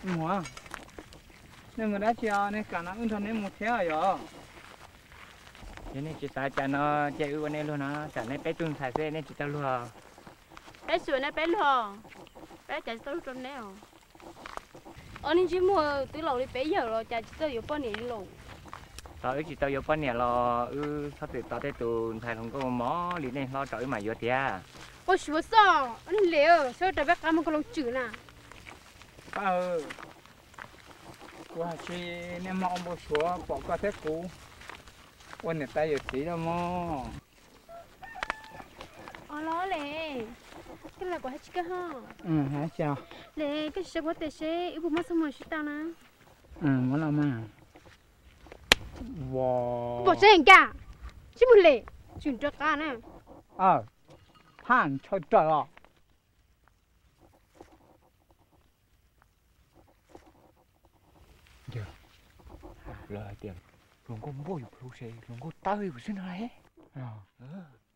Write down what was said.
Mus, nej mus dab tsi os? Nej kam no wb nrog neb mus thiab yom. Yog nej tsis xav cas no, ces wb ua nej luag no, tsam nej peb tug ntxhais xwb nej tsis tau luag. Peb xyuas nej peb luag, peb cas tsis tau luag rau neb os. Os, nej ntsej muag twb laus li peb yawm los cas tsis txawj yuav poj niam li los? Tau wb tsis tau yuav poj niam los wb txhob txwm tos tej tus ntxhais hluas nkauj mos li nej hlob tso wb mam yuav tiag. Ua suav xoj, nej le, sawv rau peb qab muag koj loo tswm na. Pab, kuv hais tsis, nej mog ua npau suav pom koj thiab kuv ua niam tais yawm txiv lawm mog. Os los le, koj los kuv hais tsis kawg ho. Le, koj sim saib puag tes seb wb puas muaj txoj hmoo sib tau na. Muab los mas. Pom seb nkaj, sib mus le, tswm nrov qab na. Phaj ntshaw raws os. Yog lawv hais tias hluas nkauj npuaj yus plhu ces hluas nkauj tawb yus xwb no lauj.